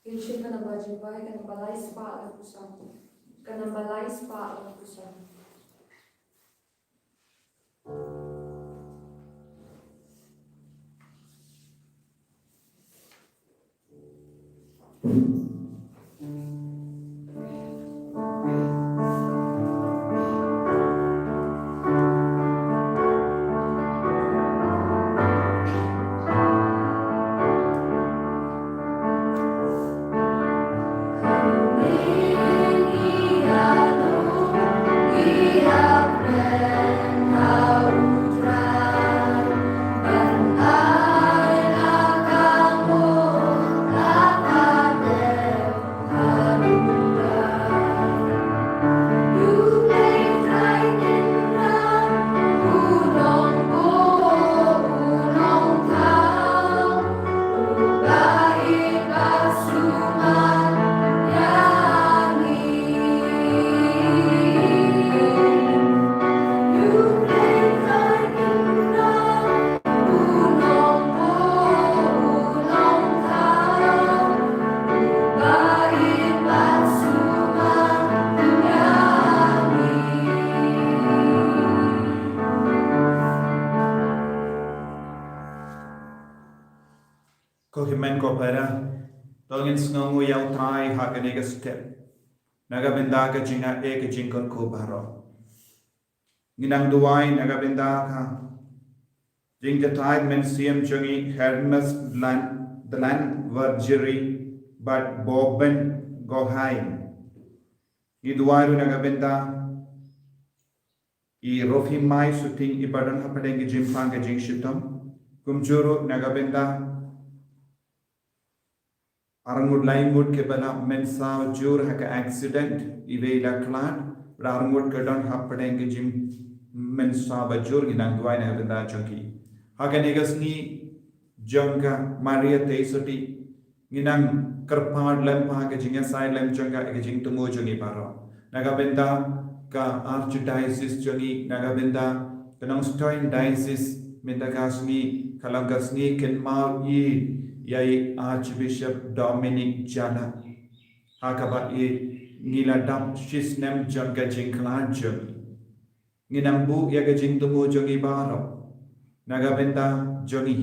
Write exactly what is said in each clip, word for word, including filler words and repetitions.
Ngin shim ka namba jingduwai, ka namba lai spah laiphew san. Ka namba lai spah laiphew san. Ko hynmen ko para, to ngin sngewnguh ïa U Trai ha kane ka step. Na ka bynta ka jingaiei ka jingkyrkhu baroh. Ngi nang duwai na ka bynta ka jingjatai mynsiem jong i Hermes Dlan, Dlan Vergerie bad Boben Gohain. Ngi duwai ruh na ka bynta i Rophimai Suting i ba don hapdeng ka jingpang ka jingshitom. Kumjuh ruh na ka bynta arngut laingut kiba la mynsaw jur ha ka accident, iwei la khlad, bad arngut ki don hapdeng ka jingmynsaw ba jur. Ngi nang duwai na ka bynta jong ki. Ha kane ka sngi jong ka Maria Theisotti, ngi nang kyrpad lem bad ka jingïasaid lem jong ka, ka jingthmu jong ngi baroh. Na ka bynta ka Archdiocese jong ngi, na ka bynta ka Nongstoiñ Diocese, mynta ka sngi ka long ka sngi kynmaw ïa i Archbishop Dominic Jala, ha kaba i ngi la dap shisnem jong ka jingkhlad jong ngi. Ngi nang buh ïa ka jingthmu jong ngi baroh na ka bynta jong ngi,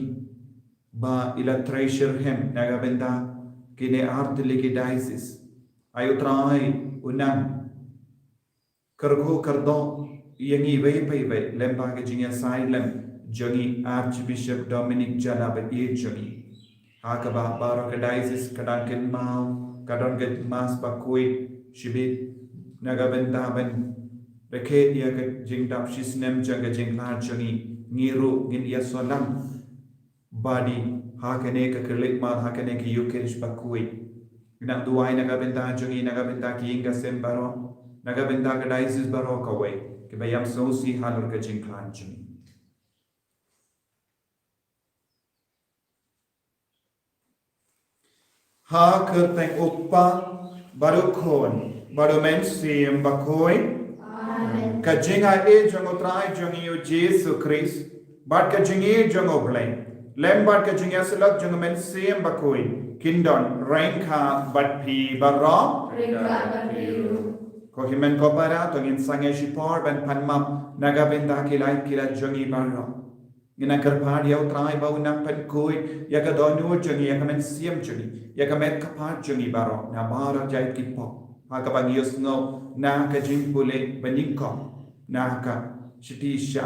ba i la trei shitrhem na ka bynta kine artylli ki diocese. Ai U Trai u nang kyrkhu kyrdoh ïa ngi iwei pa iwei lem bad ka jingïasaid lem jong i Archbishop Dominic Jala ba ïeit jong ngi. Ha kaba baroh ka diocese ka dang kynmaw, ka don ka Mass bakhuid shibit na ka bynta ban rakhe ïa ka jingdap shisnem jong ka jingkhlad jong ngi. Ngi ruh ngin ïa sngewlang bad i ha kane ka Kerygma, ha kane ka Eucharist bakhuid. Ngi nang duwai na ka bynta jong ngi, na ka bynta ki ïing ki sem baroh, na ka bynta ka diocese baroh kawei, kiba ïam sngewsih halor ka jingkhlad jong ngi. Ha ka kyrteng U Kpa, bad U Khun, bad U Mynsiem Bakhuid. Amen. Ka jingaiei jong U Trai jong ngi U Jisu Khrist, bad ka jingïeit jong U Blei, lem bad ka jingïasyllok jong U Mynsiem Bakhuid, kin don ryngkat bad phi baroh. Ryngkat bad phi ruh. Ko hynmen ko para, to ngin sangeh shipor ban pan map na ka bynta ki lait ki lait jong ngi baroh. Ngi nang kyrpad ïa U Trai ba un nang pynkhuid ïa ka dohnud jong ngi, ïa ka mynsiem jong ngi, ïa ka met ka phad jong ngi baroh, na baroh jait ki pop, ha kaba ngi ïohsngew na ka jingpule ba nyngkong na ka shithi sha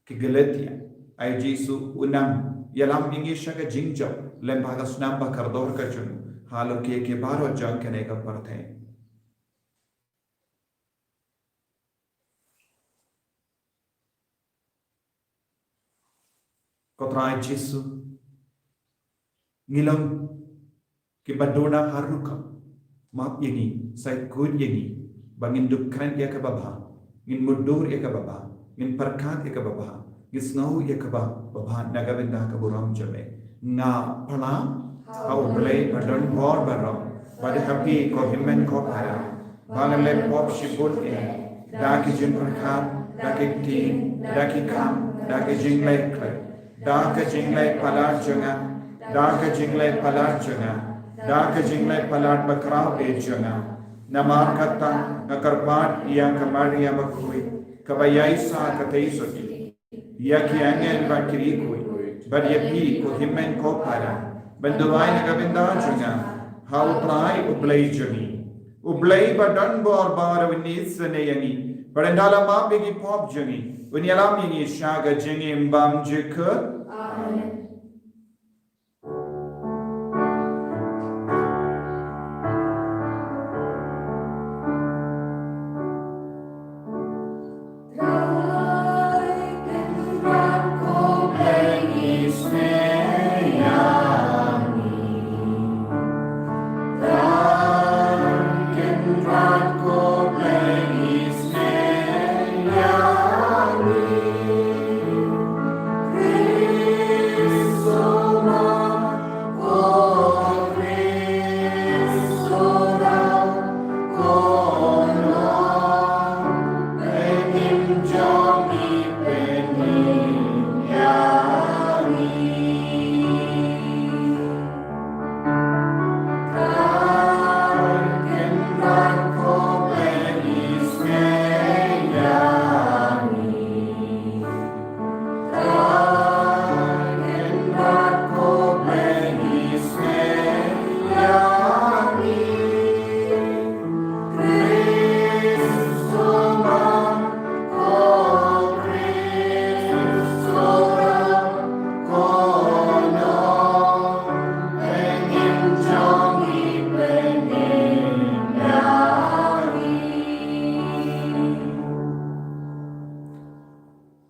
ki Galatia. Ai Jisu u nang ïalam ïa ngi sha ka jingjop lem bad ka snam ba kordor ka jong u halor kiei kiei baroh jong kane ka pyrthei. Ko Trai Jisu, ngi long kiba duna ha rukom, map ïa ngi, sa khuid ïa ngi ba ngin dup kren ïa kaba bha, ngin mutdur ïa kaba bha, ngin pyrkhat ïa kaba bha, ngin sngew ïa kaba bha na ka bynta ka burom jong me. Nga pla ha U Blei ba don bor baroh, bad ha phi ko hynmen ko para, ba ngan leh pop shibun eh, da ki jingpyrkhat, da ki ktien, da ki kam, da ki jingleh khleh, da ka jingleh palat jong nga, da ka jingleh palat jong nga, da ka jingleh palat bakhraw eh jong nga. Namar kata nga kyrpad ïa ka Maria bakhuid, kaba ïaishah katei suki, ïa ki angel bad ki riewkhuid, bad ïa phi ko hynmen ko para, ban duwai na ka bynta jong nga ha U Trai U Blei jong ngi. U Blei ba don bor ba rynieng sene ïa ngi, bad ynda la map ïa ki pop jong ngi, un ïalam ïa ngi sha ka jingim bymjukut. Amen.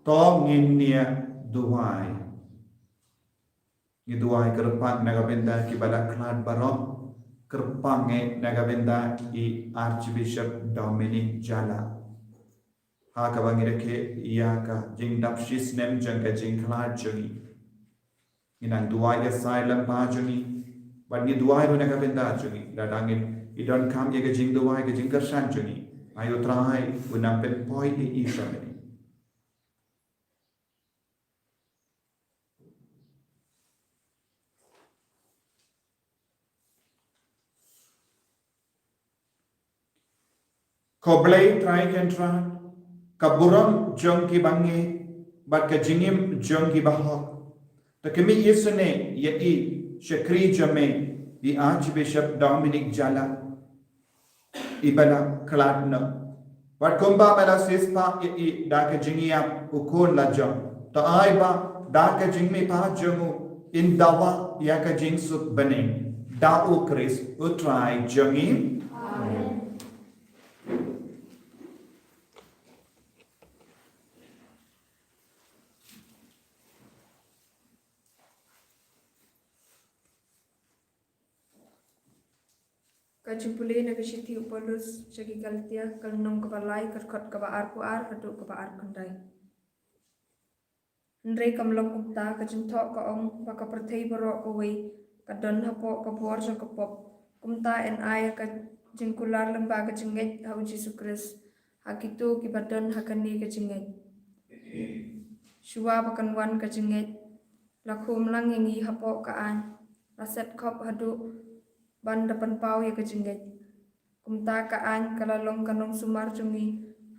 To ngin ïa duwai. Ngi duwai kyrpang na ka bynta kiba la khlad baroh, kyrpang eh na ka bynta i Archbishop Dominic Jala. Ha kaba ngi rakhe ïa ka jingdap shisnem jong ka jingkhlad jong ngi. Ngi nang duwai ïa sailam pa jong ngi, bad ngi duwai ruh na ka bynta jong ngi. Lada ngin ïa donkam ïa ka jingduwai, ka jingkyrshan jong ngi, ai U Trai un nang pynpoi ïa i sha mane. Ko Blei Trai Kynrad, ka burom jong kiba ngeit bad ka jingim jong kiba hok, to khmih isynei ïa i sha kri jong me, i Archbishop Dominic Jala, iba la khlad noh. Bad kumba me la siewspah ïa i da ka jingïap u khun la jong, to ai ba da ka jingmihpat jong u in dawa ïa ka jingsuk bneng. Da U Khrist U Trai jong ngi. Amen. Ka jingpule na ka shithi u Paulus sha ki Galatia, ka lynnong kaba lai, ka dkhot kaba arphew ar haduh kaba arphew khyndai. Hynrei kam long kumta, ka jingthoh ka ong ba ka pyrthei baroh kawei ka don hapoh ka bor jong ka pop. Kumta yn ai ka jingkular lyngba ka jingngeit ha U Jisu Khrist ha kito kiba don ha kane ka jingngeit. Shuwa ba kan wan ka jingngeit, la khum lang ïa ngi hapoh ka aiñ, la set khop haduh ban da pynpaw ïa ka jingngeit. Kumta ka aiñ ka la long ka nongsumar jong ngi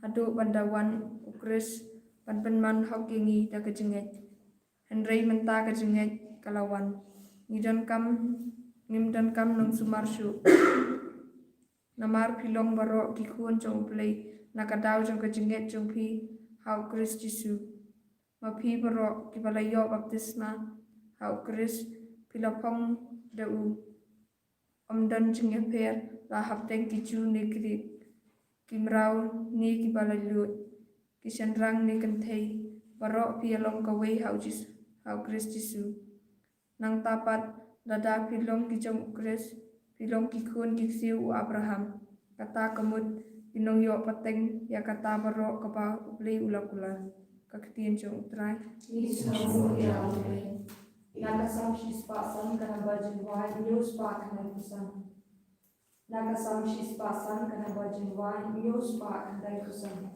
haduh ban da wan U Khrist ban pynman hok ïa ngi da ka jingngeit. Hynrei mynta ka jingngeit ka la wan, ngi donkam, ngim donkam nongsumar shuh. Namar phi long baroh ki khun jong U Blei na ka daw jong ka jingngeit jong phi ha U Khrist Jisu. Ma phi baroh kiba la ïoh baptisma ha U Khrist, phi la phong da u. Ym don jingïapher la hapdeng ki Jiw ne ki Grik, ki mraw ne kiba laitluid, ki shynrang ne kynthei, baroh phi ïalong kawei ha U Jis-, ha U Khrist Jisu. Nangta pat, lada phi long ki jong U Khrist, phi long ki khun ki ksiew u Abraham. Kata ka mut, phi nongïoh pateng ïa kata baroh kaba U Blei u la kular. Ka ktien jong U Trai. Ngi sngewbha ïa U Blei. Na ka Salm shispah san, ka namba jingduwai hynñiew spah khyndaiphew san. Na ka Salm shispah san, ka namba jingduwai hynñiew spah khyndaiphew san.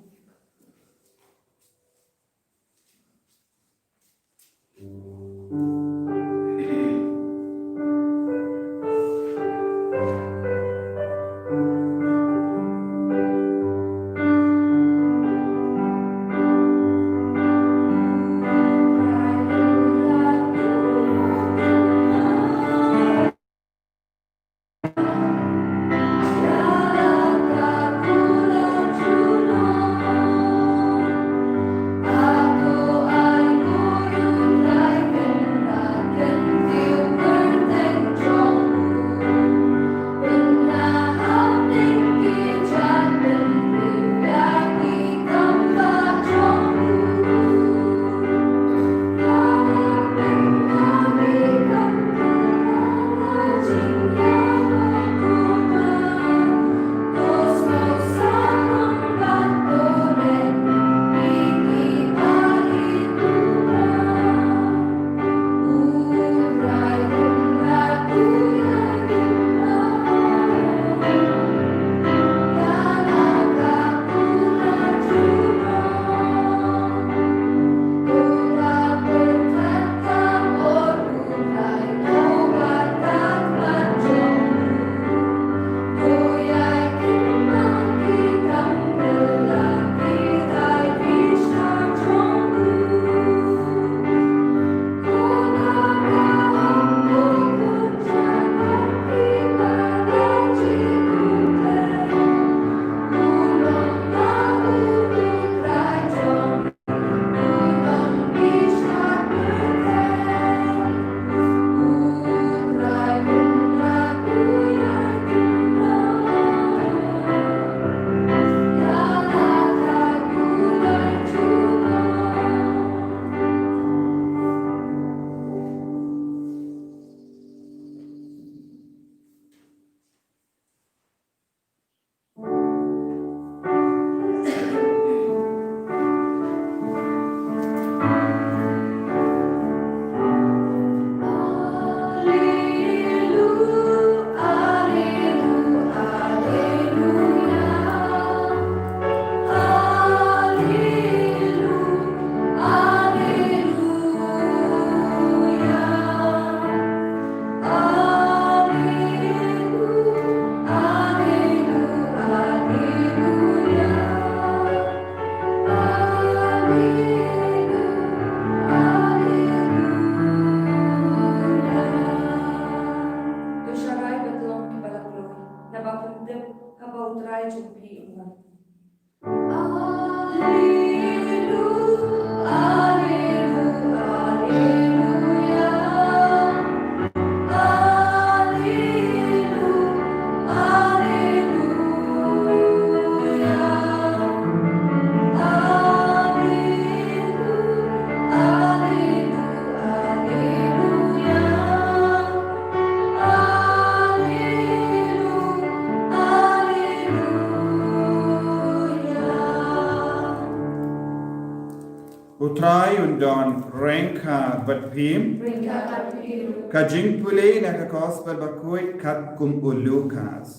Trai un don ryngkat bad phi. Ryngkat bad phi ruh. Ka jingpule na ka Gospel bakhuid katkum u Lukas.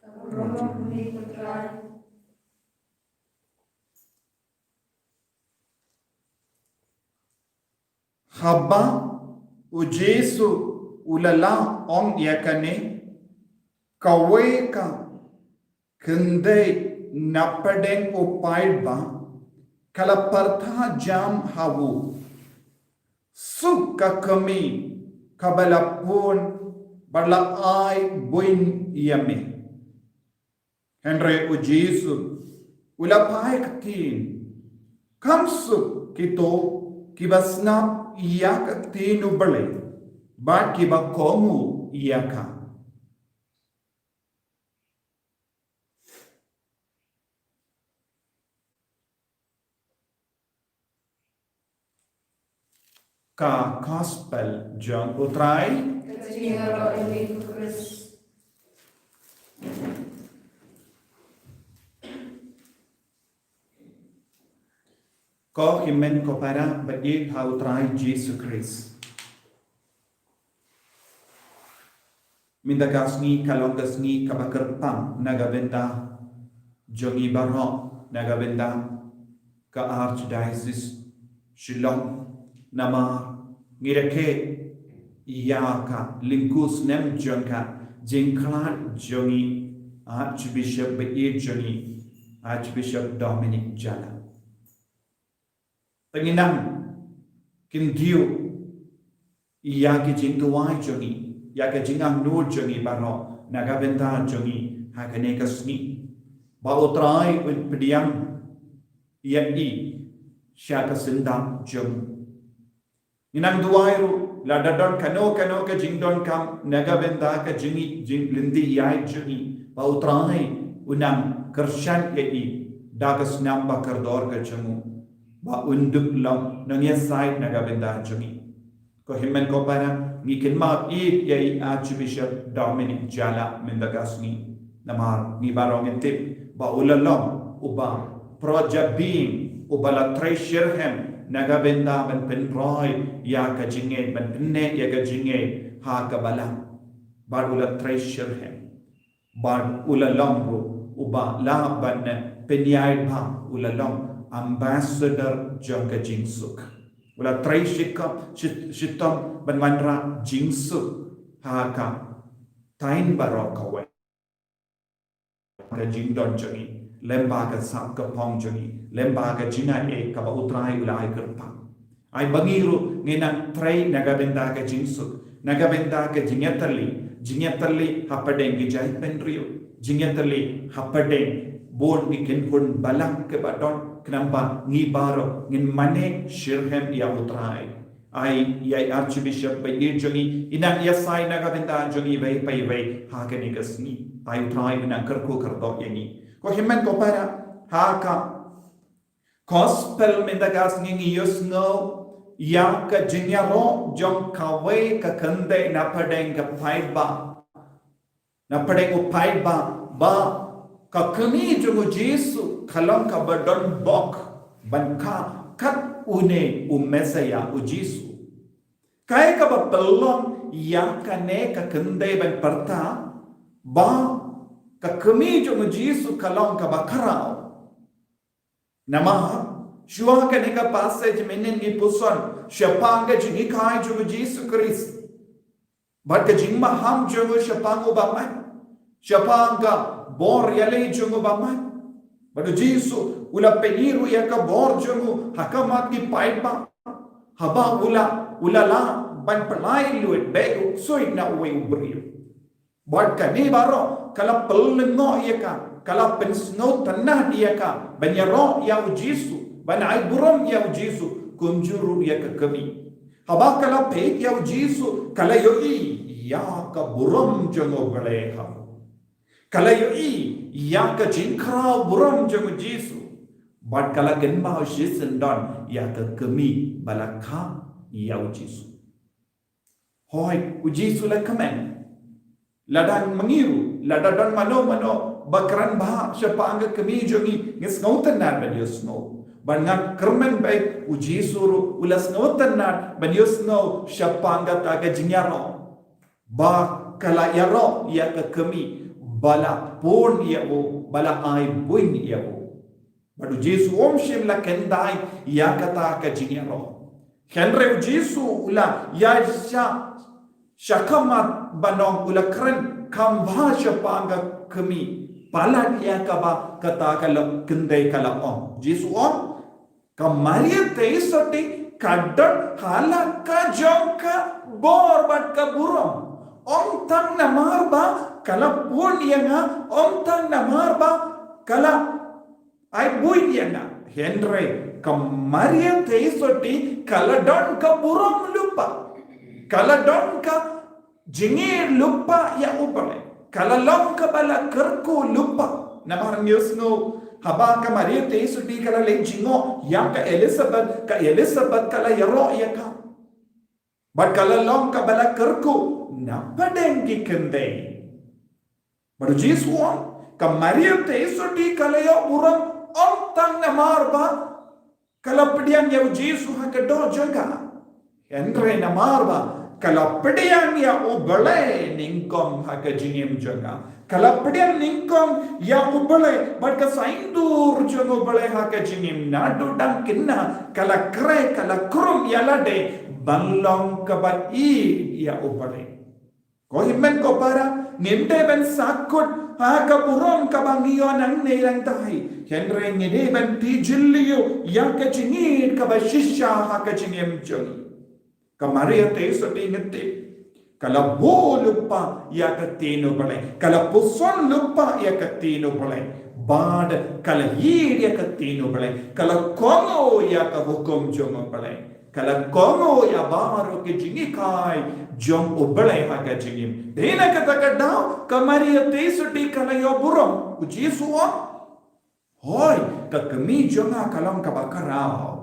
Ka burom ïa u Trai. Haba u Jisu u la lah ong ïa kane, kawei ka khyndai na pdeng u paidbah ka la pyrta jam ha u, "Suk ka kmie kaba la pun bad la ai buin ïa me." Hynrei u Jisu u la phai ktien, "Kam suk kito kiba sngap ïa ka ktien U Blei bad kiba kohnguh ïa ka." Ka Gospel jong u Trai. Ka jingïaroh ïa me ko Khrist. Ko hynmen ko para ba ïeit ha u Trai Jisu Khrist. Mynta ka sngi ka long ka sngi kaba kyrpang na ka bynta jong ngi baroh, na ka bynta ka Archdiocese Shillong, namar ngi rakhe ïa ka lyngkhuh snem jong ka jingkhlad jong ngi Archbishop ba ïeit jong ngi, Archbishop Dominic Jala. Te ngi nang kyntiew ïa ki jingduwai jong ngi, ïa ka jingangnud jong ngi baroh na ka bynta jong ngi ha kane ka sngi, ba u Trai un pdiang ïa ngi sha ka syndap jong ngi. Ngi nang duwai ruh lada don kano kano ka jingdonkam na ka bynta ka jingïeit, jinglynti ïaid jong ngi, ba u Trai un nang kyrshan ïa ngi da ka snam ba kordor ka jong u, ba un dup long nongïasaid na ka bynta jong ngi. Ko hynmen ko para, ngi kynmaw ïa i Archbishop Dominic Jala mynta ka sngi. Namar ngi baroh ngi tip ba u la long uba proja biang, uba la trei shitrhem na ka bynta ban pynroi ïa ka jingngeit, ban pynneh ïa ka jingngeit ha ka balang. Bad u la trei shitrhem. Bad u la long ruh uba lah ban pynïaid ba u la long ambassador jong ka jingsuk. U la trei shitom, shi-, shitom ban wanrah jingsuk ha ka thaiñ baroh kawei. Ka jingdon jong ngi, lem bad ka sap ka phong jong ngi, lem bad ka jingaiei kaba u Trai u la ai kyrpang. Ai ba ngi ruh ngin nang trei na ka bynta ka jingsuk, na ka bynta ka jingïatylli, jingïatylli hapdeng ki jaitbynriew, jingïatylli hapdeng bun ki kynhun balang kiba don, khnang ba ngi baroh ngin mane shitrhem ïa u Trai. Ai ïa i Archbishop ba ïeit jong ngi, i nang ïasaid na ka bynta jong ngi iwei pa iwei ha kane ka sngi. Ai u Trai u nang kyrkhu kyrdoh ïa ngi. Ko hynmen ko para, ha ka Gospel mynta ka sngi ngi ïohsngew ïa ka jingïaroh jong kawei ka khyndai na pdeng ka paidbah, na pdeng u paidbah, ba ka kmie jong u Jisu ka long kaba don bok ban kha kat une u Messaïah u Jisu. Kaei kaba pynlong ïa kane ka khyndai ban pyrta ba ka kmie jong u Jisu ka long kaba khraw? Namar shuwa kane ka passage mynhynnin ngi puson shaphang ka jinghikai jong u Jisu Khrist bad ka jingmaham jong u shaphang u bamait, shaphang ka bor ïaleh jong u bamait. Bad u Jisu u la pyni ruh ïa ka bor jong u ha khmat ki paidbah, haba u la, u la lah ban pynlait lut bad u ksuid na uwei u briew. Bad kane baroh ka la pynlyngngoh ïa ka, ka la pynsngewtynnad ïa ka ban ïaroh ïa u Jisu, ban ai burom ïa u Jisu, kumjuh ruh ïa ka kmie. Haba ka la peit ïa u Jisu, ka la ïohi ïa ka burom jong u Blei ha u. Ka la ïohi ïa ka jingkhraw burom jong u Jisu. Bad ka la kynmaw shisyndon ïa ka kmie ba la kha ïa u Jisu. Hooid, u Jisu u la kmen. Lada ma ngi ruh, lada don mano mano ba kren bha shaphang ka kmie jong ngi, ngi sngewtynnad ban ïohsngew. Bad nga kyrmen ba u Jisu ruh u la sngewtynnad ban ïohsngew shaphang kata ka jingïaroh, ba ka la ïaroh ïa ka kmie ba la pun ïa u, ba la ai buiñ ïa u. Bad u Jisu um shym la khyndai ïa kata ka jingïaroh. Hynrei u Jisu u la ïaishah shakhmat ban ong, u la kren kham bha shaphang ka kmie palat ïa kaba kata ka la khyndai ka la ong. Jisu ong, ka Maria Theisotti ka don ha la ka jong ka bor bad ka burom. Ym tang namar ba ka la pun ïa nga, ym tang namar ba ka la ai buiñ ïa nga. Hynrei ka Maria Theisotti ka la don ka burom lypa, ka la don ka jingïeit lypa ïa U Blei, ka la long kaba la kyrkhu lypa. Namar ngi ïohsngew haba ka Maria Theisotti ka la leit jngoh ïa ka Elizabeth, ka Elizabeth ka la ïaroh ïa ka, bad ka la long kaba la kyrkhu na pdeng ki khyndai. Bad u Jisu u ong, ka Maria Theisotti ka la ïoh burom ym tang namar ba ka la pdiang ïa u Jisu ha ka doh jong ka, hynrei namar ba ka la pdiang ïa U Blei nyngkong ha ka jingim jong ka. Ka la pdiang nyngkong ïa U Blei bad ka saiñdur jong U Blei ha ka jingim. Naduh dang khynnah ka la khreh, ka la khrum ïa lade ban long kaba ïeit ïa U Blei. Ko hynmen ko para, ngim dei ban sahkut ha ka burom kaba ngi ïoh nangne nangtai, hynrei ngi dei ban tijliew ïa ka jingïeit kaba shisha ha ka jingim jong ngi. Ka Maria Theisotti ngi tip ka la buh lypa ïa ka ktien U Blei, ka la puson lypa ïa ka ktien U Blei, bad ka la ïeit ïa ka ktien U Blei, ka la kohnguh ïa ka hukum jong U Blei, ka la kohnguh ïa baroh ki jinghikai jong U Blei ha ka jingim. Dei na kata ka daw ka Maria Theisotti ka la ïoh burom. U Jisu u ong, hooid, ka kmie jong nga ka long kaba khraw.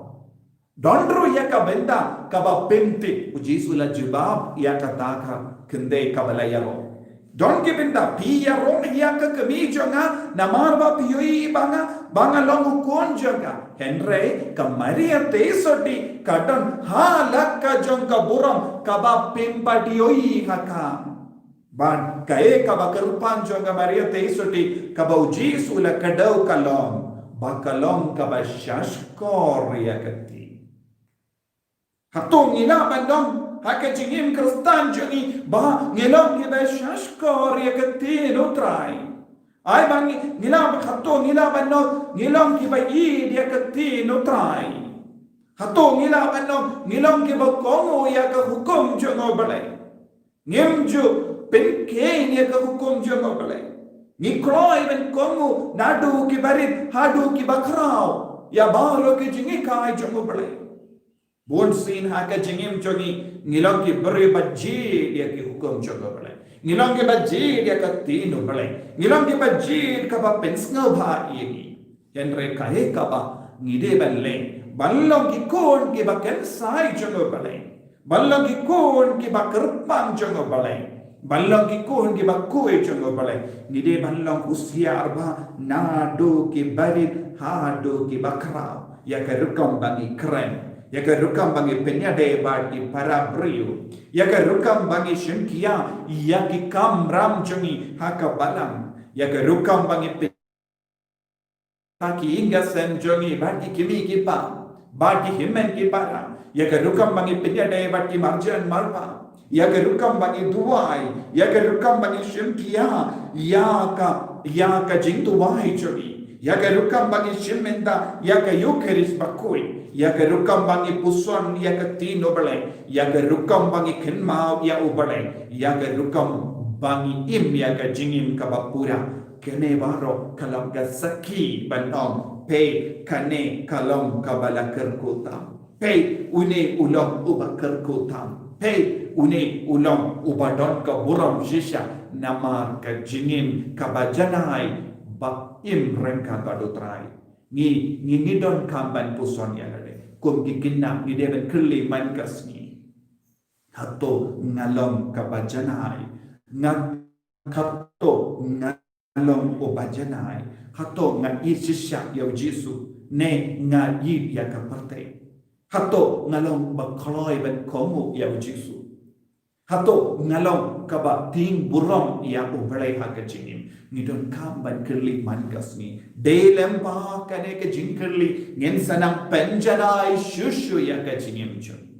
Don ruh ïa ka bynta kaba phim tip. U Jisu u la jubab ïa kata ka khyndai kaba la ïaroh. Don ki bynta phi ïaroh ïa ka kmie jong nga namar ba phi ïohi ba nga, ba nga long u khun jong ka. Hynrei ka Maria Theisotti ka don ha la ka jong ka burom kaba phim pat ïohi ha ka. Bad kaei kaba kyrpang jong ka Maria Theisotti kaba u Jisu u la kdew ka long, ba ka long kaba shahshkor ïa ka ktien. Hato ngi lah ban long ha ka jingim Khristan jong ngi ba ngi long kiba shahshkor ïa ka ktien U Trai? Ai ba ngi, ngi lah, hato ngi lah ban long, ngi long kiba ïeit ïa ka ktien U Trai? Hato ngi lah ban long, ngi long kiba kohnguh ïa ka hukum jong U Blei? Ngim ju pynkheiñ ïa ka hukum jong U Blei. Ngi kloi ban kohnguh naduh kiba rit haduh kiba khraw ïa baroh ki jinghikai jong U Blei. Bun sien ha ka jingim jong ngi, ngi long ki briew ba jied ïa ki hukum jong U Blei. Ngi long kiba jied ïa ka ktien U Blei. Ngi long kiba jied kaba pynsngewbha ïa ngi. Hynrei kaei kaba ngi dei ban leh ban long ki khun kiba kynsai jong U Blei, ban long ki khun kiba kyrpang jong U Blei, ban long ki khun kiba kui jong U Blei? Ngi dei ban long husiar bha naduh kiba rit haduh kiba khraw ïa ka rukom ba ngi kren, ïa ka rukom ba ngi pynïadei bad ki para briew, ïa ka rukom ba ngi shim khia ïa ki kamram jong ngi ha ka balang, ïa ka rukom ba ngi pyn- ha ki ïing ki sem jong ngi bad ki kmie ki kpa, bad ki hynmen ki para, ïa ka rukom ba ngi pynïadei bad ki marjan marpa, ïa ka rukom ba ngi duwai, ïa ka rukom ba ngi shim khia ïa ka, ïa ka jingduwai jong ngi, ïa ka rukom ba ngi shim bynta ïa ka Eukharist bakhuid, ïa ka rukom ba ngi puson ïa ka ktien U Blei, ïa ka rukom ba ngi kynmaw ïa U Blei, ïa ka rukom ba ngi im ïa ka jingim kaba pura. Kane baroh ka long ka sakhi ban ong, peit, kane ka long kaba la kyrkhu tam. Peit, une u long uba kyrkhu tam. Peit, une u long uba don ka burom shisha namar ka jingim kaba janai ba im ryngkat bad U Trai. Ngi, ngi, ngi donkam ban puson ïa lade. Kum ki khynnah ngi dei ban kylli man ka sngi, hato nga long kaba janai? Nga, hato nga long uba janai? Hato nga ïeit shisha ïa U Jisu? Ne nga ïeit ïa ka pyrthei? Hato nga long ba kloi ban kohnguh ïa u Jisu? Hato nga long kaba tieng burom ïa U Blei ha ka jingim? Ngi donkam ban kylli man ka sngi. Dei lyngba kane ka jingkylli ngin sa nang pynjanai shuh shuh ïa ka jingim jong ngi.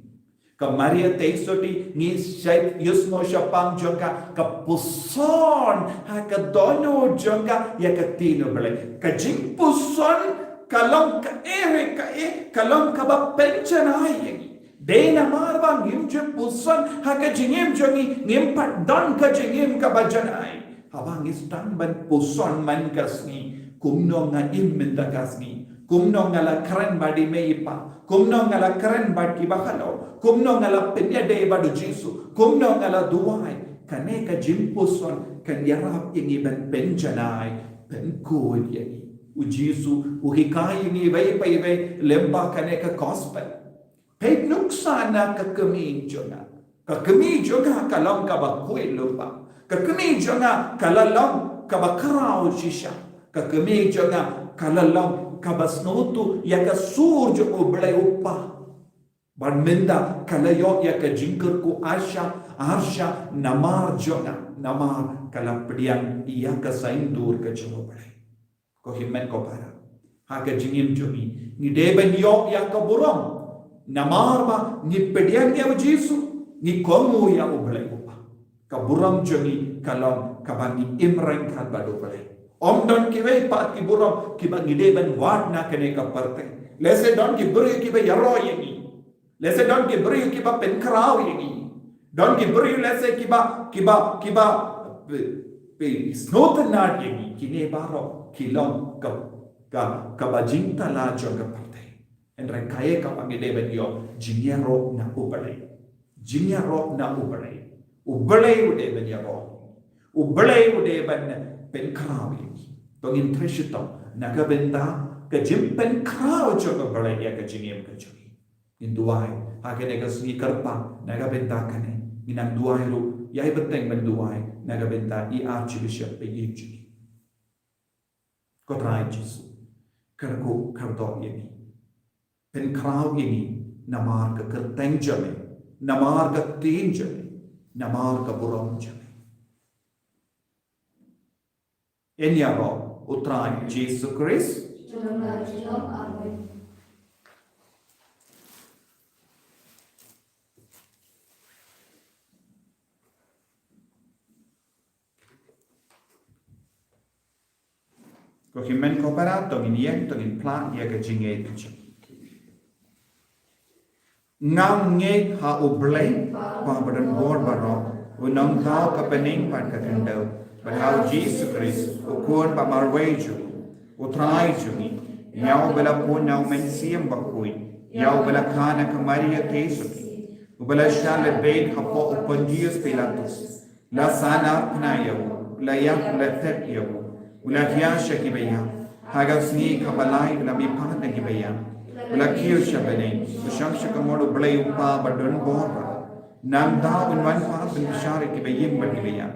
Ka Maria Theisotti, ngi shait ïohsngew shaphang jong ka, ka puson ha ka dohnud jong ka ïa ka ktien U Blei. Ka jingpuson ka long kaei re kaei, ka long kaba pynjanai ïa ngi. Dei namar ba ngim ju puson ha ka jingim jong ngi, ngim pat don ka jingim kaba janai. Haba ngi sdang ban puson man ka sngi, kumno nga im mynta ka sngi, kumno nga la kren bad i mei i pa, kumno nga la kren bad kiba khatduh, kumno nga la pynïadei bad u Jisu, kumno nga la duwai. Kane ka jingpuson kan ïarap ïa ngi ban pynjanai, pynkhuid ïa ngi. U Jisu u hikai ïa ngi iwei pa iwei lyngba kane ka gospel. Peit nuksa na ka kmie jong nga. Ka kmie jong nga ka long kaba khuid lypa. Ka kmie jong nga ka la long kaba khraw shisha. Ka kmie jong nga ka la long kaba sngewthuh ïa ka sur jong U Blei U Kpa. Bad mynta ka la ïoh ïa ka jingkyrkhu arsha, arsha namar jong nga, namar ka la pdiang ïa ka saiñdur ka jong U Blei. Ko hynmen ko para, ha ka jingim jong ngi, ngi dei ban ïoh ïa ka burom. Namar ba ngi pdiang ïa u Jisu, ngi kohnguh ïa U Blei U Kpa. Ka burom jong ngi ka long kaba ngi im ryngkat bad U Blei. Ym don kiwei pat ki burom kiba ngi dei ban wad na kane ka pyrthei. Lehse don ki briew kiba ïaroh ïa ngi. Lehse don ki briew kiba pynkhraw ïa ngi. Don ki briew lehse kiba, kiba, kiba, pe, pe, sngewtynnad ïa ngi. Kine baroh ki long ka, ka, kaba jingtala jong ka pyrthei. Hynrei kaei kaba ngi dei ban ïoh? Jingïaroh na U Blei. Jingïaroh na U Blei. U Blei u dei ban ïaroh. U Blei u dei ban pynkhraw ïa ngi. To ngin trei shitom na ka bynta ka jingpynkhraw jong U Blei ïa ka jingim ka jong ngi. Ngin duwai ha kane ka sngi kyrpang na ka bynta kane. Ngin nang duwai ruh, ïai bteng ban duwai na ka bynta i Archbishop ba ïeit jong ngi. Ko Trai Jisu, kyrkhu kyrdoh ïa ngi. Pynkhraw ïa ngi namar ka kyrteng jong me, namar ka ktien jong me, namar ka burom jong me. Ïaroh U Trai Jisu Khrist. Amen. Ko hynmen ko para, to ngin ïeng, to ngin phla ïa ka jingngeit ka jong ngi. Nga ngeit ha U Blei, Kpa ba don bor baroh, u nongthaw ka bneng bad ka khyndew, bad ha U Jisu Khrist, u Khun ba marwei jong ngi, U Trai jong ngi, ïa uba la pun na U Mynsiem Bakhuid, ïa uba la kha na ka Maria Theisotti, uba la shah lehbeiñ hapoh u Pontius Pilatus, la sahnarphna ïa u, la ïap, la thep ïa u, u la hiar sha kiba ïap, ha ka sngi kaba lai u la mihpat na kiba ïap, u la kiew sha bneng, u shong sha kamon U Blei U Kpa ba don bor baroh. Nangta un wan pat ban bishar ïa kiba ïeng bad kiba ïap.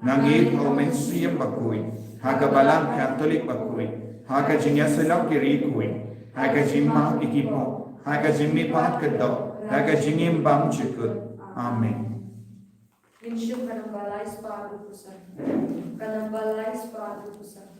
Nga ngeit ha U Mynsiem Bakhuid, ha ka Balang Katholik bakhuid, ha ka jingïasyllok ïa ki riewkhuid, ha ka jingmap ïa ki pop, ha ka jingmihpat ka doh, ha ka jingim bymjukut. Amen. Ngin shim ka namba lai spah hynriew phew san. Ka namba lai spah hynriew phew san.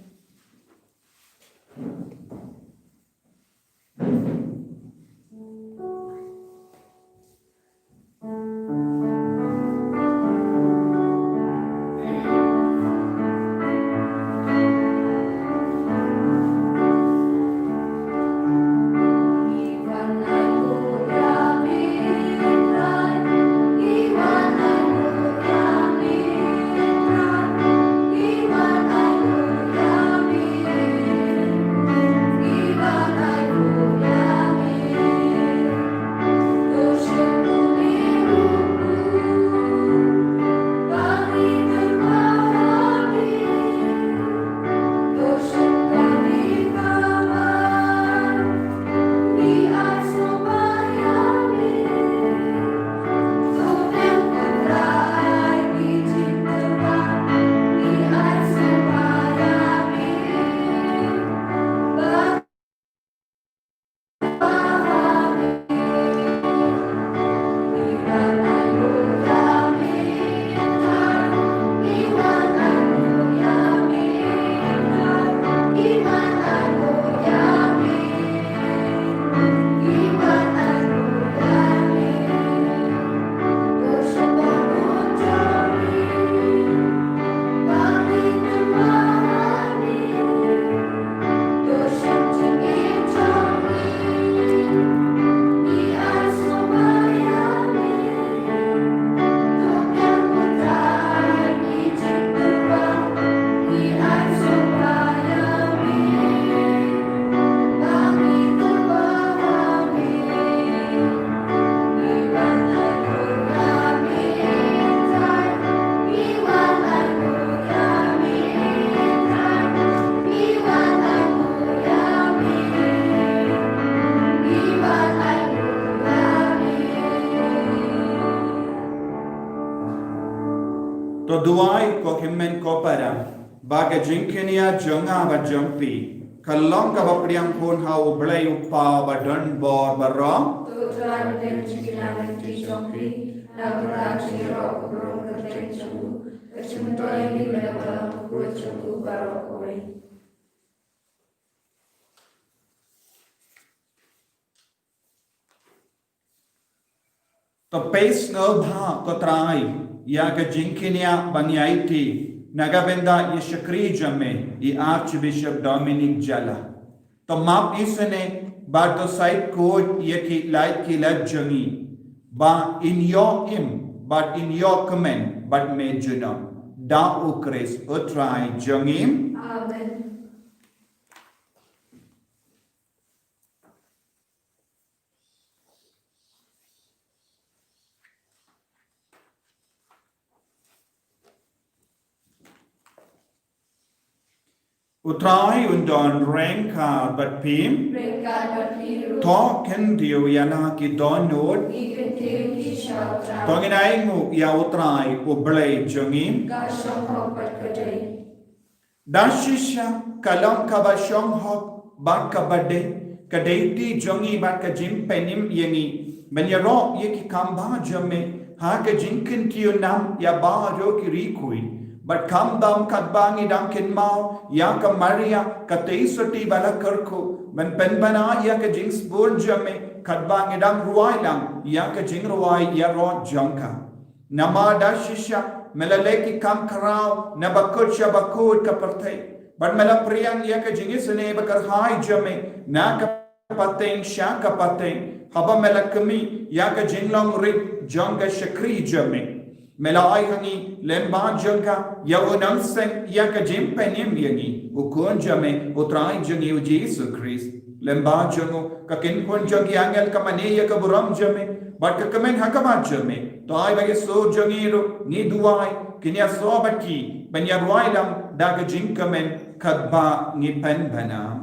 To duwai ko hynmen ko para, ba ka jingkynïa jong nga bad jong phi ka long kaba pdiang khun ha U Blei U Kpa ba don bor baroh. To Trai, pdiang jingkynïa lynti jong phi na ka bynta jingïaroh ka burom kyrteng jong u, ka jingmyntoi ïa ngi bad ïa balang bakhuid jong u baroh kawei. To peit sngewbha ko Trai ïa ka jingkynïa ba ngi aiti na ka bynta ïa i shakri jong me, i Archbishop Dominic Jala. To map isynei bad to said khuid ïa ki lait ki lad jong ngi, ba in ïoh im bad in ïoh kmen bad me junom. Da U Khrist U Trai jong ngi. Amen. U Trai un don ryngkat bad phi. Ryngkat bad phi ruh. To khyndiat ïa la ki dohnud. Ngi khyndiat ïa phi sha U Trai. To ngin ainguh ïa U Trai U Blei jong ngi. Ka shong hok bad ka dei. Da shisha ka long kaba shong hok bad kaba dei, ka duty jong ngi bad ka jingpynim ïa ngi ban ïaroh ïa ki kam ba jong me ha ka jingkyntiew nam ïa baroh ki riew khuid. Bad khamtam katba ngi dang kynmaw ïa ka Maria ka tei sotti ba la kyrkhu, ban pynbna ïa ka jingsbun jong me katba ngi dang rwai lang ïa ka jingrwai ïaroh jong ka. Namar da shisha me la leh ki kam khraw na bakut sha bakut ka pyrthei, bad me la pdiang ïa ka jingisynei ba kyrhai jong me na ka pateng sha ka pateng, haba me la khmih ïa ka jinglong rit jong ka shakri jong me. Me la ai ha ngi lem bad jong ka ïa u nongseng ïa ka jingpynim ïa ngi, u Khun jong me, U Trai jong ngi U Jisu Khrist. Lem bad jong u ka kynhun jong ki angel ka mane ïa ka burom jong me bad ka kmen ha khmat jong me. To ai ba ki sur jong ngi ruh, ngi duwai, kin ïasoh bad ki ban ïarwai lang da ka jingkmen katba ngi pynbna.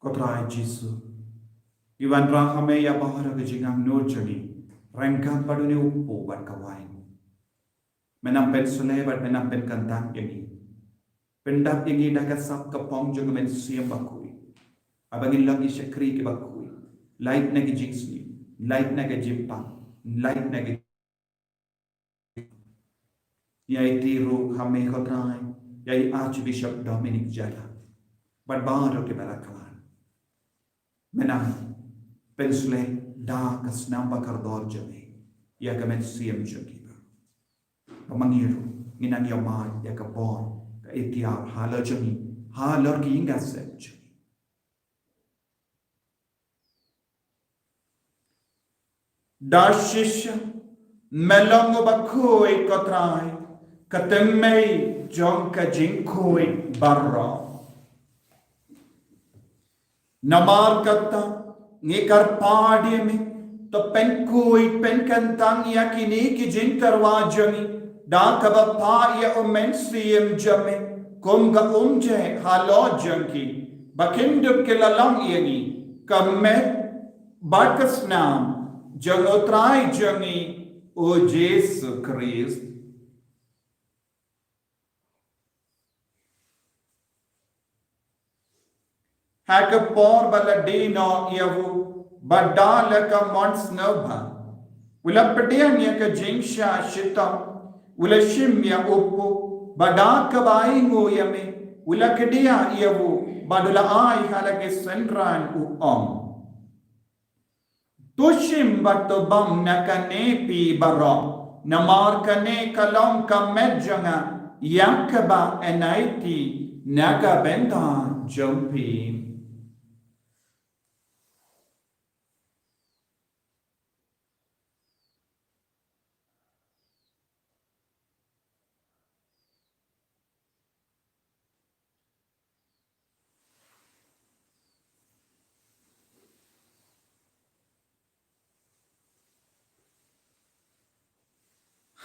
Ko Trai Jisu, ngi wanrah ha me ïa baroh ka jingangnud jong ngi, ryngkat bad une u kpu bad ka wain. Men nang pynsleh bad men nang pynkyntang ïa ngi. Pyndap ïa ngi da ka sap ka pong jong ka Mynsiem Bakhuid, haba ngin long ki shakri kiba khuid, lait na ki jingsniew, lait na ka jingpang, lait na ka Ngi aiti ruh ha me ko Trai ïa i Archbishop Dominic Jala. bad baroh kiba la khlad. Me nang pynshlei da ka snam bakordor jong me ïa ka mynsiem jong ki baroh. Ba ma ngi ruh ngin nang ïoh mad ïa ka bor, ka iktiar halor jong ngi, halor ki ïing ki sem jong ngi. Da shisha me long uba khuid, ko Trai, ka thymmei jong ka jingkhuid baroh. Namar kata ngi kyrpad ïa me, to pynkhuid pynkyntang ïa kine ki jingtyrwa jong ngi da kaba phah ïa u Mynsiem jong me kum ka umjai halor jong ki, ba kin dup ki la long ïa ngi ka met bad ka snam jong u Trai jong ngi u Jisu Khrist. Ha ka por ba la die noh ïa u, ba da la ka mon sngewbha, u la pdiang ïa ka jingshah shitom, u la shim ïa u pop, ba da kaba ainguh ïa me, u la kdiah ïa u, bad u la ai ha la ki synran, u ong: To shim bad to bam na kane phi baroh, namar kane ka long ka met jong nga ïa kaba yn aiti na ka bynta jong phi.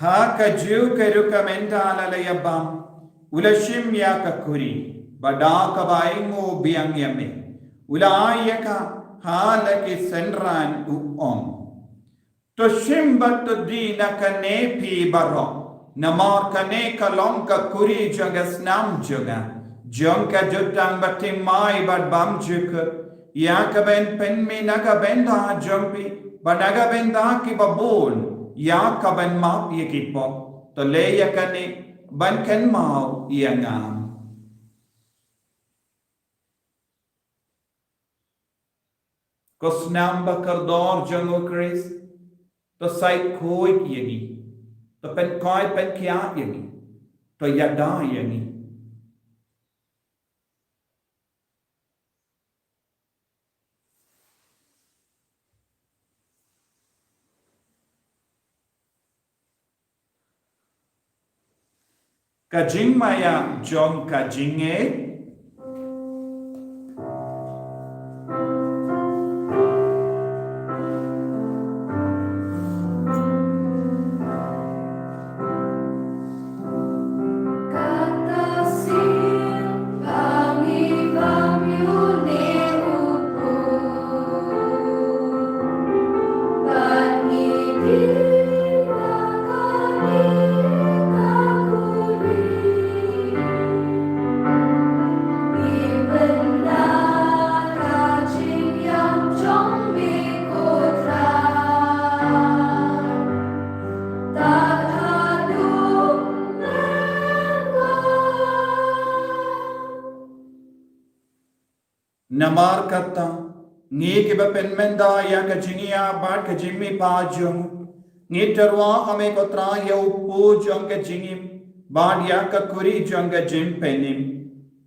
Ha kajuh ka rukom ynda la la ïa bam, u la shim ïa ka kuri, bad da kaba ainguh biang ïa me, u la ai ïa ka ha la ki synran, u ong: To shim bad to die na kane phi baroh, namar kane ka long ka kuri jong ka snam jong nga, jong ka jutang ba thymmai bad bymjukut, ïa kaba yn pynmih na ka bynta jong phi bad na ka bynta kiba bun, ïa kaban map ïa ki pop. To leh ïa kane ban kynmaw ïa nga. Ko snam bakordor jong u Khrist, to shait khuid ïa ngi, to pynkhuid pynkhiah ïa ngi, to ïada ïa ngi. Ka jingmaïa jong ka jingngeit. Namar kata, ngi kiba pynmynta ïa ka jingïa bad ka jingmihpat jong u, ngi tyrwa ha me ko Trai ïa u pop jong ka jingim bad ïa ka kuri jong ka jingpynim.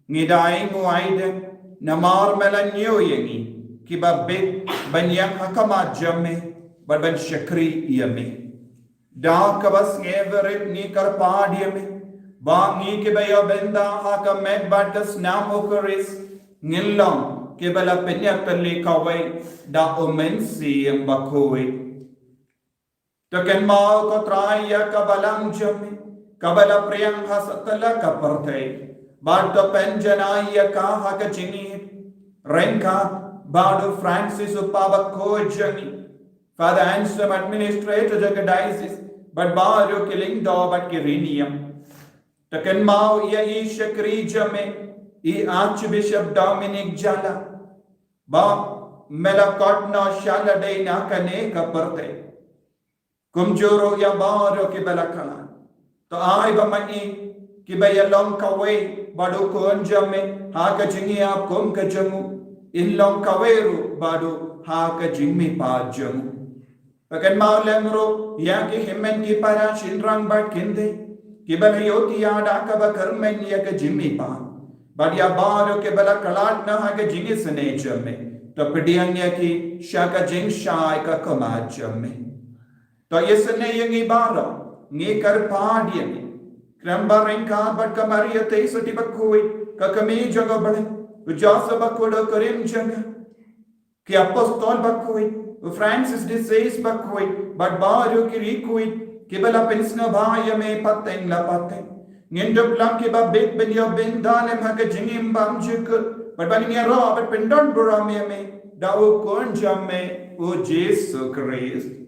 Ngi da ainguh aidem namar me la ñiew ïa ngi kiba bit ban ïeng ha khmat jong me bad ban shakri ïa me. Da kaba sngewrit ngi kyrpad ïa me ba ngi kiba ïoh bynta ha ka met bad ka snam u Khrist ngin long kiba la pynïatylli kawei da u Mynsiem Bakhuid. To kynmaw ko Trai ïa ka balang jong me kaba la pdiang ha satlak ka pyrthei, bad to pynjanai ïa ka ha ka jingïeit ryngkat bad u Francis u Papa bakhuid jong ngi, Father Anselm, Administrator jong ka Diocese, bad baroh ki lyngdoh bad ki riewniam. To kynmaw ïa i shakri jong me, i Archbishop Dominic Jala, ba me la khot noh sha lade na kane ka pyrthei. Kumjuh ruh ïa baroh kiba la khlad. To ai ba ma ngi kiba ïa long kawei bad u khun jong me ha ka jingïap kum ka jong u, in long kawei ruh bad u ha ka jingmihpat jong u. Ba kan mau lem ruh ïa ki hynmen ki para shynrang bad kynthei kiba la ïoh ïa da kaba kyrmen ïa ka jingmihpat, bad ïa baroh kiba la khlad na ha ka jingisynei jong me, to pdiang ïa ki sha ka jingshai ka khmat jong me. To isynei ïa ngi baroh, ngi kyrpad ïa ngi. Khlem ba ryngkat bad ka Maria Theisotti bakhuid, ka kmie jong U Blei, u Joseph bakhuid u kurim jong ka, ki apostol bakhuid, u Francis de Sales bakhuid, bad baroh ki riewkhuid kiba la pynsngewbha ïa me pateng la pateng. Ngin dup lang kiba bit ban ïoh bynta lem ha ka jingim bymjukut, bad ba ngin ïaroh bad pyndonburom ïa me da u khun jong me u Jisu Khrist.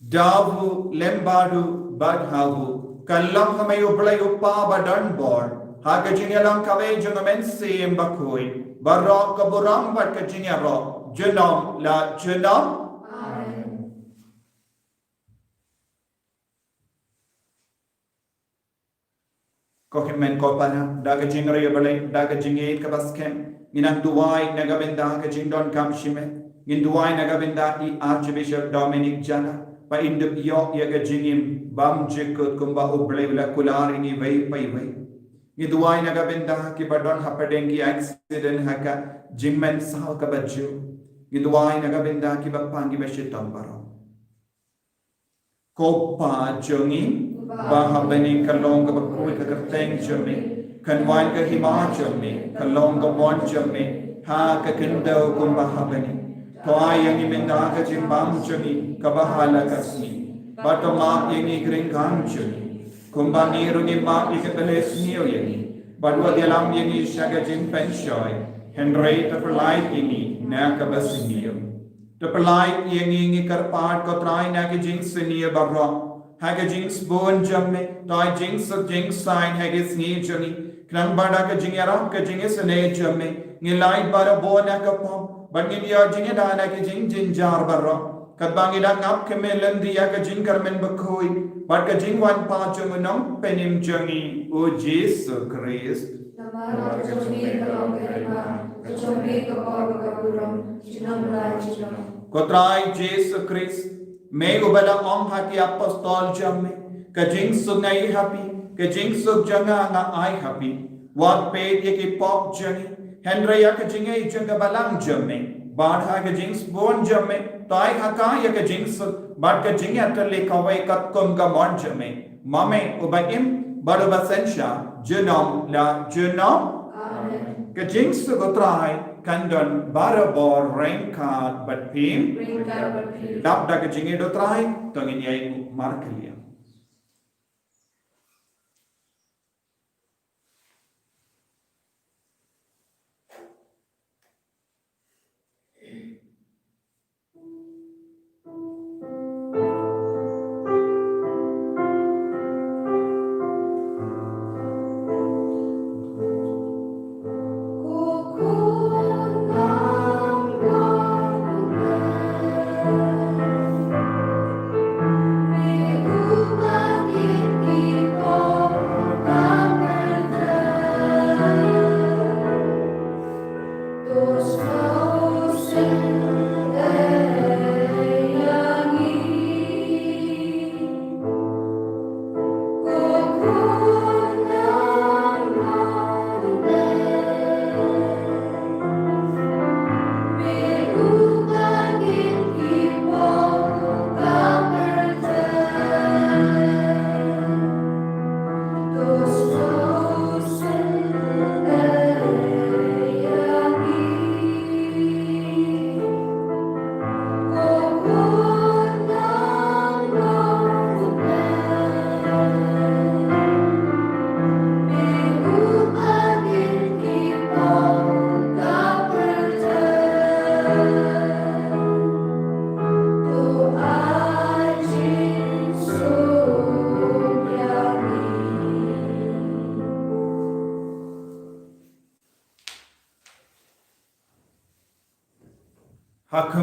Da u lem bad u bad ha u, kan long ha me U Blei U Kpa badonbor, ha ka jingïalang kawei jong U Mynsiem Bakhuid, baroh ka burom bad ka jingïaroh junom la junom. Amen. Ko hynmen ko para, da ka jingriewblei, da ka jingïeit kaba skhem, ngin nang duwai na ka bynta ka jingdonkam shimet. Ngin duwai na ka bynta i Archbishop Dominic Jala, ba in dup ïoh ïa ka jingim bymjukut kumba U Blei u la kular ïa ngi iwei pa iwei. Ngin duwai na ka bynta kiba don hapdeng ki accident ha ka jingmynsaw kaba ju. Ngin duwai na ka bynta kiba pang kiba shitom baroh. Ko Pa jong ngi ba ha bneng, ka long kaba khuid ka kyrteng jong me, kan wan ka hima jong me, ka long ka mon jong me ha ka khyndew kumba ha bneng. To ai ïa ngi mynta ka jingbam jong ngi kaba ha la ka sngi, bad to map ïa ngi ki ryngkang jong ngi, kumba ngi ruh ngi map ïa kiba la sniew ïa ngi, bad wat ïalam ïa ngi sha ka jingpynshoi, hynrei to pyllait ïa ngi na kaba sniew. To pyllait ïa ngi, ngi kyrpad ko Trai, na ki jingsniew baroh, ha ka jingsbun jong me, to ai jingsuk jingsaiñ ha ki sngi jong ngi, khnang ba da ka jingïarap ka jingisynei jong me, ngin lait barabor na ka pop, bad ngin ïoh jingïada na ki jingjynjar baroh, katba ngi dang ap khmih lynti ïa ka jingkyrmen bakhuid bad ka jingwan pat jong u Nongpynim jong ngi u Jisu Khrist. Namar ka jong me ka long ka hima, ka jong me ka bor bad ka burom, junom la junom. Ko Trai Jisu Khrist, me uba la ong ha ki apostol jong me, ka jingsuk nga ai ha phi, ka jingsuk jong nga nga ai ha phi. Wat peit ïa ki pop jong ngi, hynrei ïa ka jingïeit jong ka balang jong me. Bad ha ka jingsbun jong me, to ai ha ka ïa ka jingsuk bad ka jingïatylli kawei katkum ka mon jong me, ma me uba im bad uba synshar junom la junom. Amen. Ka jingsuk u Trai kan don barabor ryngkat bad phi. Ryngkat bad phi. Dap da ka jingïeit u Trai, to ngin ïai markylliang.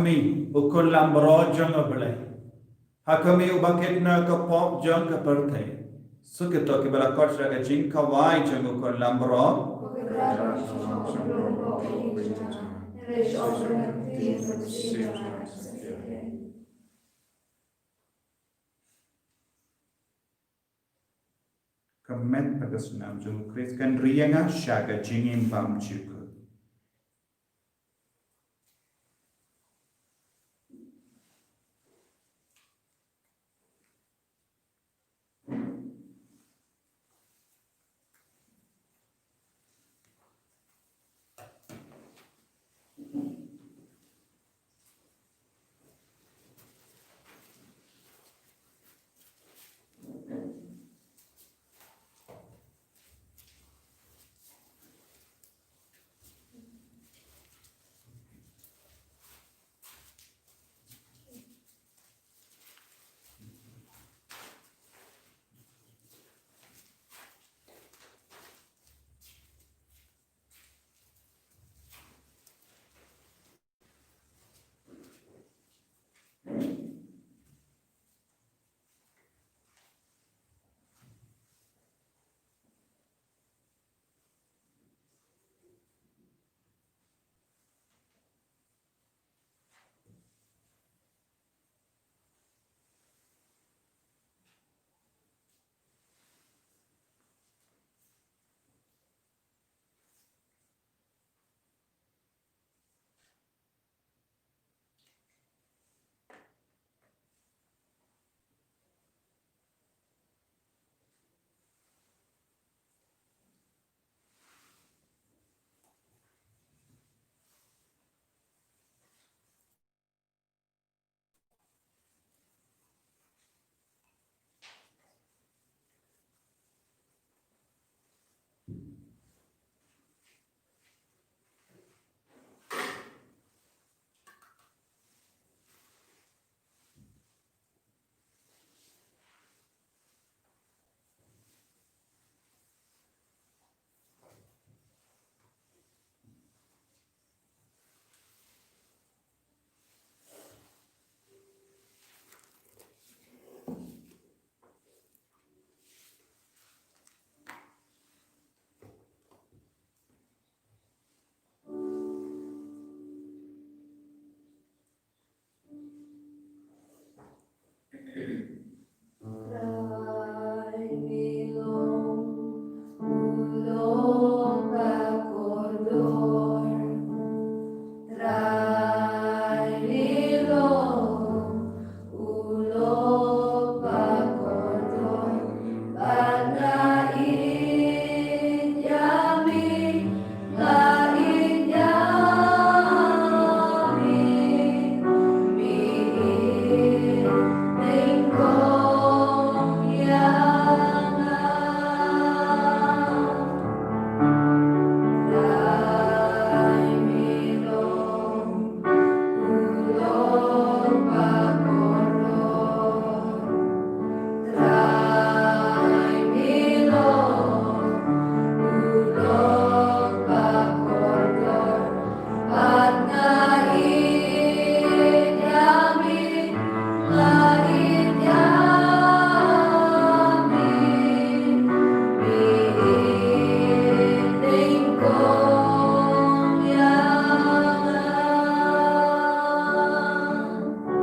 Kmie, u khun langbrot jong U Blei. Ha kmie uba kit na ka pop jong ka pyrthei. Suk ïa kito kiba la kot sha ka jingkhawai jong u khun langbrot. Ka met bad ka snam jong U Khrist kan ri ïa nga sha ka jingim bymjukut.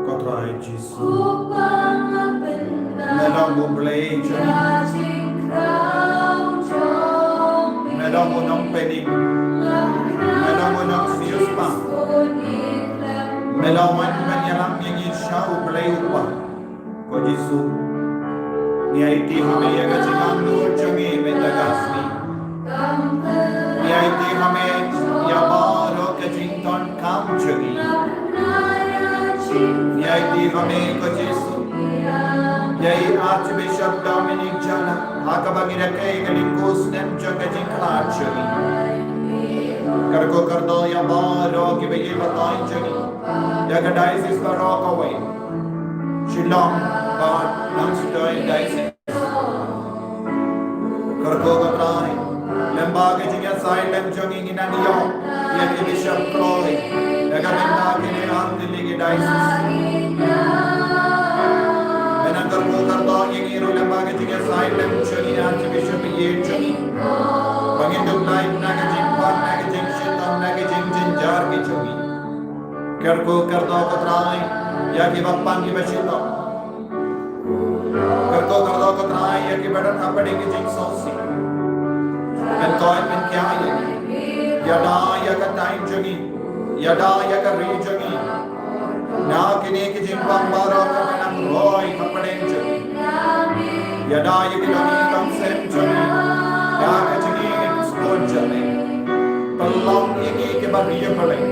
Ko Trai Jisu. Me long U Blei jong ngi. Me long U Nongpynim. Me long U Nongsiewspah. Me long U wan ban ïalam ïa ngi sha U Blei U Kpa. Ko Jisu, ngi aiti ha me ïa ka jingangnud jong ngi mynta ka sngi. Ngi aiti ha me ïa baroh ka jingdonkam jong ngi. Ngi aiti ha me ko Jisu, ïa i Archbishop Dominic Jala, ha kaba ngi rakhe ïa ka lynti snem jong ka jingkhlad jong ngi. Kyrkhu kyrdoh ïa baroh kiba ïeit ba ïeit jong ngi, ïa ka diocese baroh kawei, Shillong bad Nongstoiñ diocese. Kyrkhu ko Trai, lem bad ka jingïasaid lem jong ngi, ngi nang ïoh ïa ki bishop kloi, ïa ka bynta kine artylli ki Diocese. Mynta kyrkhu kyrdoh ïa ngi ruh lyngba ka jingïasaid lem jong i Archbishop ïa jong ngi. Ba ngin dup lait na ka jingpang, na ka jingshitom, na ka jingjynjar ki jong ngi. Kyrkhu kyrdoh ko Trai ïa kiba pang kiba shitom. Kyrkhu kyrdoh ko Trai ïa kiba don hapdeng ki jingsngewsih. Pynkoit pynkhia ïa ngi. Ïada ïa ka thaiñ jong ngi. Ïada ïa ka ri jong ngi. Na kine ki jingpang baroh kaba nang roi hapdeng jong ngi. Ïada ïa ki longïing longsem jong ngi. Da ka jingim sbun jong ngi. Pynlong ïa ngi kiba riewblei.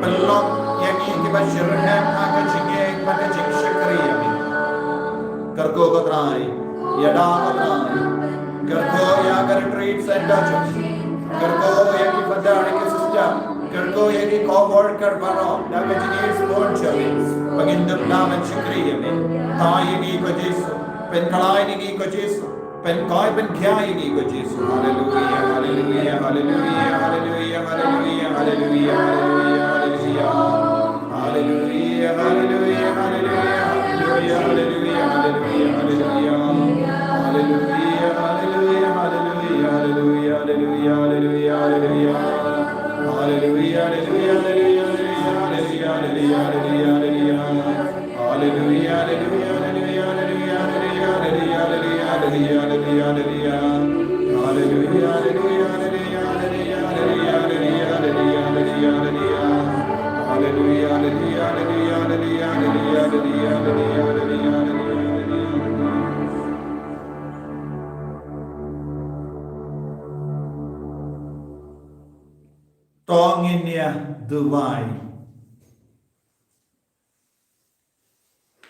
Pynlong ïa ngi kiba shitrhem ha ka jingïeit bad ka jingshakri ïa ngi. Kyrkhu ko Trai, ïada ko Trai. Kyrkhu ïa ka retreat center jong ngi. Kyrkhu ïa ki father, ïa ki sister. Kyrkhu ïa ki co-worker baroh da ka jingïeit sbun jong ngi. Ba ngin dup ban shakri ïa me. Thaw ïa ngi ko Jisu. Pynkylla ïa ngi ko Jisu. Pynkoit pynkhia ïa ngi ko Jisu. Haleluia, haleluia, haleluia, haleluia, haleluia, haleluia, haleluia, haleluia. Haleluia, haleluia, haleluia, haleluia, haleluia, haleluia. Haleluia, haleluia, haleluia, haleluia, haleluia, haleluia, haleluia. Haleluia, haleluia, haleluia, haleluia, haleluia, haleluia. Haleluia, haleluia, haleluia, haleluia, haleluia, haleluia, haleluia, haleluia. Haleluia, haleluia, haleluia, haleluia, haleluia, haleluia, haleluia. Haleluia, haleluia, haleluia, haleluia, haleluia, haleluia, haleluia, haleluia, haleluia. To ngin ïa duwai.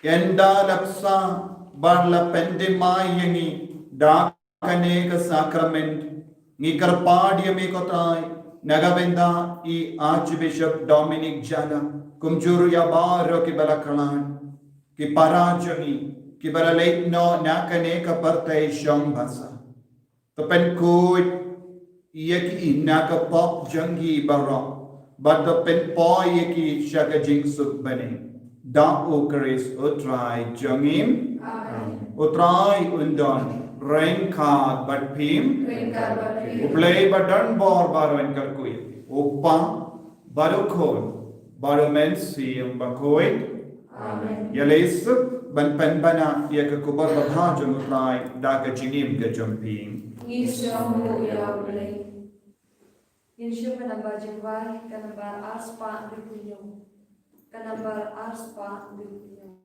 Ynda la bsa bad la pyndem ïa ngi da kane ka sakrament, ngi kyrpad ïa me ko Trai, na ka bynta i Archbishop Dominic Jala, kumjuh ïa baroh kiba la khlad, ki para jong ngi kiba la leit noh na kane ka pyrthei shong basa. To pynkhuid ïa ki na ka pop jong ki baroh, bad to pynpoi ïa ki sha ka jingsuk bneng. Da U Khrist U Trai jong ngi. Amen. U Trai un don ryngkat bad phi. Ryngkat bad phi. U Blei ba don bor baroh un kyrkhu ïa phi. U Kpa bad U Khun bad U Mynsiem Bakhuid. Amen. Ïa leit suk ban pynbna ïa ka khubor babha jong U Trai da ka jingim ka jong phi. Ngi sngewbha ïa U Blei. Ngin shim ka nambar jingwai, ka nambar ar spah hynriew phew hynñiew. Ka nambar ar spah hynriew phew hynñiew.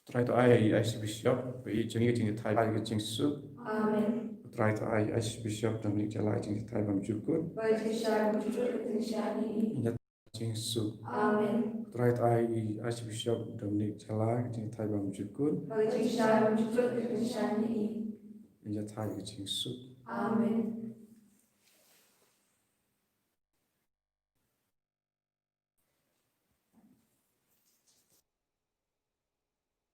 Trai to ai i Archbishop ba i jong i ka jingthait bad ka jingsuk. Amen. Trai to ai i Archbishop Dominic Jala ka jingthait bymjukut. Ba i jingshai bymjukut ka jingshai ni i. Jingsuk. Amen. Trai to ai i Archbishop Dominic Jala ka jingthait bymjukut. Ba i jingshai bymjukut ka jingshai ni i. Jingthait ka jingsuk. Amen.